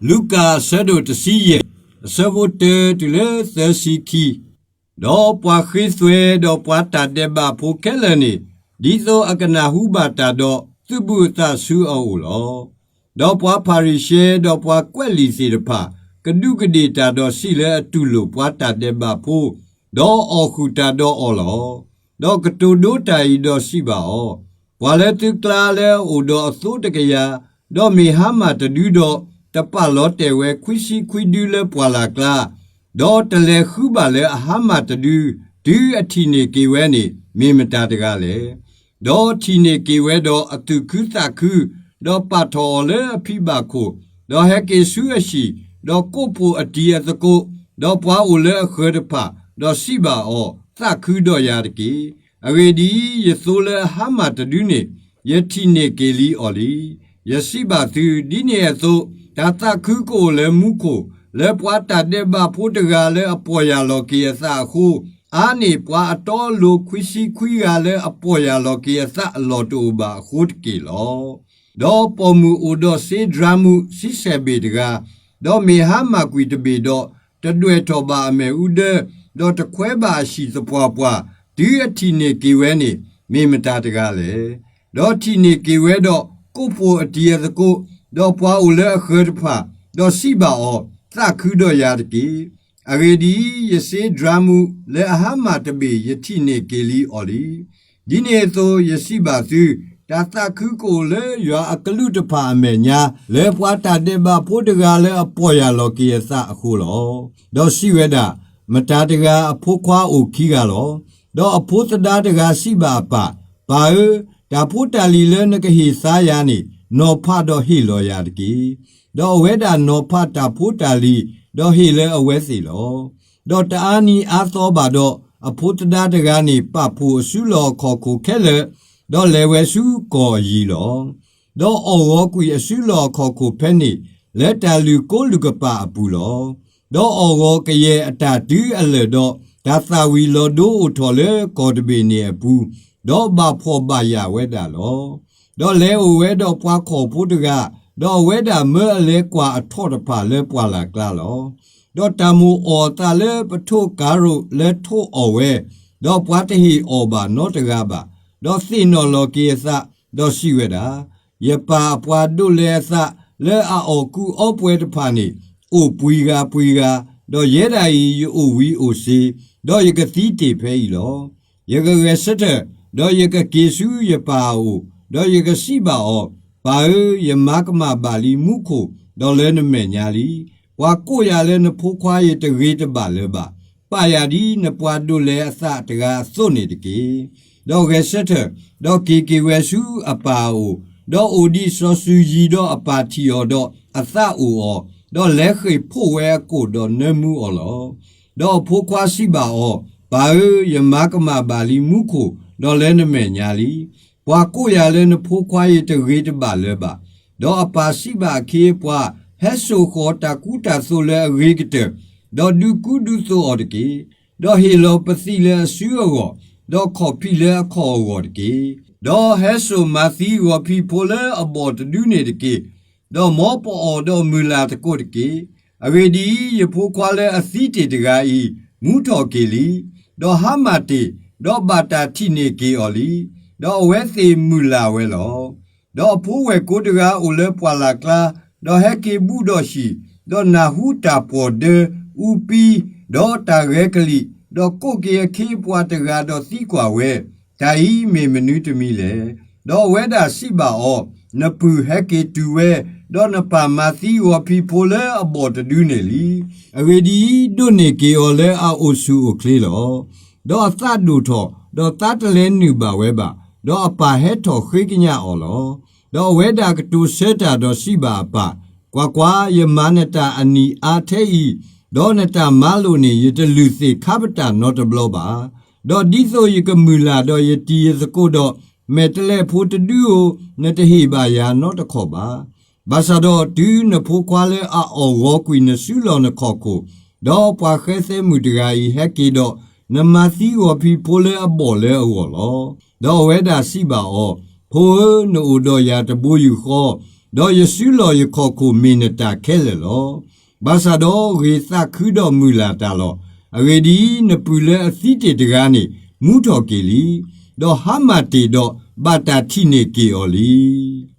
လူၤကၣ်အဆၢဒိၣ်တဆံယဲၢ်, အဆၢဖိတၢတုၤလၢသၢဆံခံ. ဒီးပှၤဃ့သွဲဒီးပှၤတၢ်ဒဲးဘးဖိခဲလၢာ်န့ၣ်, ဒ်သိးအကနၢ်ဟူဘၣ်တၢ်ဒီး သုးဘူးအသးဆူအအိၣ်လီၤ. ဒီးပှၤဖၤရံၤၡဲဒီးပှၤကွဲးလံာ်သ့ၣ်တဖၣ် ကဒူးကဒ့ၣ်တၢ်ဒီးစံးလၢအတူၢ်လိာ်ပှၤတၢ်ဒဲးဘးဖိ, ဒီးအီၣ်ဃုာ်တၢ်ဒီးအီၤလီၤ. ဒီးကတိၤဒိတၢ်အံၤဒီးစံးဘၣ်အီၤ, ပှၤလၢသုကျါလၢအအိၣ်ဒီးအသိတကယၤ, ဒီးမ့ၢ်ဟါမၢ်တဒုဒီး တပာ်လီၤတဲာ်ဝဲခွံဆံခွံဒုလၢပှၢ်လၢ်ကျါ, ဒီးတလဲၤဃုဘၣ်လၢအဟါမၢ်တဒု တုၤအထံၣ်န့ၢ်က့ၤဝဲန့ၣ် မ့ၢ်မတၤတဂၤလဲၣ်. ဒီးထံၣ်န့ၢ်က့ၤဝဲဒီးအသူၣ်ခုသးခု, ဒီးပာ်ထီၣ်အီၤလၢအဖံဘၣ်ခိၣ်, ဒီးဟဲက့ၤဆူအဟံၣ်, ဒီးကိးဖှိၣ်အတံၤအသကိး, ဒီးပှၤအိၣ်လၢအဃၢၤတဖၣ်, ဒီးစံးဘၣ်အီၤ, သးခုဒီးယၤတက့ၢ်. အဂ့ၢ်ဒ်အံၤ, ယသိလၢအဟါမၢ်တဒုန့ၣ်, ယထံၣ်န့ၢ်က့ၤလံအီၤလံ. ယစံးဘၣ်သု, ဒ်န့ၣ်အသိး, တၢ်သးခုကအိၣ်လၢမူခိၣ်, လၢပှၤတၢ်ဒဲးဘးဖိတဂၤလၢအပီၢ်ယၢ်လီၤက့ၤအသးအဃိ, အါန့ၢ်ပှၤအတီအလိၤခွံဆံခွံဂၤလၢအပီၢ်ယၢ်လီၤက့ၤအသးအလီၢ်တအိၣ်ဘၣ်အဃိတက့ၢ်လီၤ. ဒီးပိာ်မုၣ်အိၣ်ဒီးစ့ဒြါမူးဆံဆဲၣ်ဘ့ၣ်တဂၤ, ဒီးမ့ၢ်ဟါမၢ်ကွံာ်တဘ့ၣ်ဒီး, တဒွဲၣ်ထီၣ်ဘၣ်အမဲာ်အူဒၢ, ဒီးတခွဲဘၣ်အဟံၣ်သပှၢ်ပှၢ်, တုၤအထံၣ်န့ၢ်က့ၤဝဲန့ၣ် မ့ၢ်မတၤတဂၤလဲၣ်. ဒီးထံၣ်န့ၢ်က့ၤဝဲဒီးကိးဖှိၣ်အတံၤအသကိး, ဒီးပှၤအိၣ်လၢအဃၢၤတဖၣ်, ဒီးစံးဘၣ်အီၤ, သးခုဒီးယၤတက့ၢ်. အဂ့ၢ်ဒ်အံၤ, ယစ့ဒြါမူးလၢအဟါမၢ်တဘ့ၣ် ယထံၣ်န့ၢ်က့ၤလံအီၤလံ. ဒ်န့ၣ်အသိး ယစံးဘၣ်သု, တၢ်သးခုကအိၣ်လၢယွၤအကလူးတဖၣ်အမဲာ်ညါ, လၢပှၤတၢ်ဒဲးဘးဖိတဂၤလၢအပီၢ်ယၢ်လီၤက့ၤအသးအဃိလီၤ. ဒီးစံးဝဲဒၣ်, မတၤတဂၤအဖိခွါအိၣ်ခံဂၤလီၤ. ဒီးအဖိသဒါတဂၤစံးဘၣ်အပၢ်, ပၢ်ဧၢ, တၢ်ဖိတၢ်လံၤလၢနကဟ့ၣ်သါယၤန့ၣ်, နီၤဖးဒီးဟ့ၣ်လီၤယၤတက့ၢ်. ဒီးအဝဲဒၣ်နီၤဖးတၢ်ဖိတၢ်လံၤ, ဒီးဟ့ၣ်လၢအဝဲသ့ၣ်လီၤ. ဒီးတအါနံၤအါသီဘၣ်ဒီး, အဖိသဒါတဂၤန့ၣ် ပာ်ဖှိၣ်အစုလီၢ်အခီၣ်ခိၣ်ခဲလၢာ်, ဒီးလဲၤဝဲဆူကီၢ်အယံၤလီၤ. ဒီးအီၣ်ဂီၤကွံာ်အစုလီၢ်အခီၣ်ခိၣ်ဖဲန့ၣ်, လၢတၢ်လုၢ်ကိလုၢ်ကပာ်အပူၤလီၤ. ဒီးအီၣ်ဂီၤကယဲၢ်အတၢ်တုၤအလၢာ်ဒီး, တၢ်သၣ်ဝံၤလီၤဒိအိၣ်ထီၣ်လၢကီၢ်တဘ့ၣ်န့ၣ်အပူၤ, ဒီးဘၣ်ဖှီၣ်ဘၣ်ယာ်ဝဲဒၣ်လီၤ. ဒီးလဲၤအိၣ်ဝဲဒီးပှၤခီၣ်ဖိတဂၤ, ဒီးအဝဲဒၣ်မၢအလဲၤကွၢ်အထီၣ်တဖၣ်လၢပှၢ်လၢ်ကျါလီၤ. ဒီးတၢ်မိၣ်အီၣ်အသးလၢပထိၣ်ကၤရိၣ်လၢထိၣ်အီၣ်ဝဲ, ဒီးပှၤတဟ့ၣ်အီၣ်ဘၣ်နီတဂၤဘၣ်, ဒီးသ့ၣ်နီၣ်လီၤက့ၤအသး, ဒီးစံးဝဲဒၣ်, ယပၢ်အပှၤဒိးလဲအသးလၢအအီၣ်ကူအီပှဲၤတဖၣ်န့ၣ်, အိၣ်ပှံၤဂၤပှံၤဂၤ, ဒီးယဲဒၣ်အံၤယအိၣ်ဝံၤအိၣ်စ့ၤ, ဒီးယကသံတ့ၢ်ဖဲအံၤလီၤ. ယကဂဲၤဆၢထၢၣ်, ဒီးယကက့ၤဆူယပၢ်အအိၣ်, ဒီးယကစံးဘၣ်အီၤ, ပၢ်ဧၢ, ယမၤကမၣ်ဘၣ်လံမူခိၣ်, ဒီးလၢနမဲာ်ညါလံ. ပှၤကိးယၤလၢနဖိခွါယတဂ့ၤတဘၣ်လၢၤဘၣ်. ပာ်ယၤဒ်နပှၤဒိးလဲအသးတဂၤအသိးန့ၣ်တက့ၢ်. ဒီးဂဲၤဆၢထၢၣ်, ဒီးက့ၤက့ၤဝဲဆူအပၢ်အအိၣ်, ဒီးအိၣ်ဒံးစီၤစုၤယံၤဒီးအပၢ်ထံၣ်အီၤဒီးအသးအိၣ်အီၤ, ဒီးလဲၤဃ့ၢ်ဖှိၣ်ဝဲအကိာ်ဒီးနၢမူအီၤလီၤ. ဒီးအဖိခွါစံးဘၣ်အီၤ, ပၢ်ဧၢ, ယမၤကမၣ်ဘၣ်လံမူခိၣ်, ဒီးလၢနမဲာ်ညါလံ. ပှၤကိးယၤလၢနဖိခွါယတဂ့ၤတဘၣ်လၢၤဘၣ်. ဒီးအပၢ်စံးဘၣ်အခ့အပှၤ, ဟဲစိာ်ဃီၤတၢ်ကူတၢ်သိးလၢအဂ့ၤကတၢၢ်, ဒီးဒုးကူဒုးသိးအီၤတက့ၢ်. ဒီးဟ့ၣ်လီၤပသံးလၢအစုအဂီၢ်, ဒီးခီၣ်ဖံးလၢအခီၣ်အဂီၢ်တက့ၢ်. ဒီးဟဲစိာ်မၤသံဂီၤဖံးဖိလၢအဘီၣ်တဒုန့ၣ်တက့ၢ်. ဒီးမ်ပအီၣ်ဒီးမုၢ်လၢ်သကိးတက့ၢ်. အဂ့ၢ်ဒ်အံၤ, ယဖိခွါလၢအသံတ့ၢ်တဂၤအံၤ, မူထီၣ်က့ၤလံ, ဒီးဟါမၢ်တ့ၢ်, ဒီးဘၣ်တၢ်ထံၣ်န့ၢ်က့ၤအီၤလံ. ဒီးအဝဲသ့ၣ်မုၢ်လၢ်ဝဲလီၤ. ဒီးအဖိဝဲၢ်ကိတဂၤအိၣ်လၢပှၢ်လၢ်ကျါ, ဒီးဟဲက့ၤဘူးဒီးဟံၣ်, ဒီးနၢ်ဟူတၢ်ပှီၢ်ဒၢ, အူပံ, ဒီးတၢ်ဂဲၤကလံၣ်, ဒီးကိးက့ၤအခ့အပှၤတဂၤဒီးသံကွၢ်ဝဲ, တၢ်အံၤမ့ၢ်မနုၤတမံၤလဲၣ်. ဒီးအဝဲဒၣ်စံးဘၣ်အီၤ, နပုၢ်ဟဲက့ၤတုၤဝဲ, ဒီးနပၢ်မၤသံဂီၤဖံးဖိလၢအဘီၣ်တဒုန့ၣ်လံ. အဂ့ၢ်ဒ်အံၤ, ဒိးန့ၢ်က့ၤအီၤလၢအအိၣ်ဆူၣ်အိၣ်ချ့လီၤ. ဒီးအသးဒိၣ်ထီၣ်, ဒီးသးတလဲၤနုာ်ဘၣ်ဝဲဘၣ်, ဒီးအပၢ်ဟဲထီၣ်ဃ့ကညးအီၤလီၤ. ဒီးအဝဲဒၣ်ကတိၤဆၢတၢ်ဒီးစံးဘၣ်အပၢ်, ကွၢ်ကွၢ်, ယမၤနတၢ်အနံၣ်အါထဲအံၤ, ဒီးနတၢ်မၤလိာ်န့ၣ် ယတလုၢ်သ့ၣ်ခါပတာ်နီတဘျီဘၣ်. ဒီးဒ်သိးယကမုၢ်လၢ်ဒီးယတံၤယသကိးဒီး, မဲာ်တဲးလဲးဖိတဒုဧိၤ, နတဟ့ၣ်ဘၣ်ယၤနီတခီၣ်ဘၣ်. ဘၣ်ဆၣ်ဒီးတုၤနဖိခွါလၢအအီၣ်ဂီၤကွံာ်နစုလီၢ်နခီၣ်ခိၣ်, ဒီးပှၤဃဲသဲမုၣ်တဂၤအံၤဟဲက့ၤဒီး, နမၤသံဂီၤဖံးဖိလၢအဘီၣ်လၢအဂီၢ်လီၤ. ဒီးအဝဲဒၣ်စံးဘၣ်အီၤ, ဖိဧၢ, နအိၣ်ဒီးယၤတဘိယူၢ်ဃီ, ဒီးယစုလီၢ်ယခီၣ်ခိၣ်မ့ၢ်နတၢ်ခဲလၢာ်လီၤ. ဘၣ်ဆၣ်ဒီးဂ့ၤသးခုဒီးမုာ်လၤတၢ်လီၤ. အဂ့ၢ်ဒ်အံၤ, နပုၢ်လၢအသံတ့ၢ်တဂၤန့ၣ် မူထီၣ်က့ၤလံ, ဒီးဟါမၢ်တ့ၢ်ဒီးဘၣ်တၢ်ထံၣ်န့ၢ်က့ၤအီၤလံ.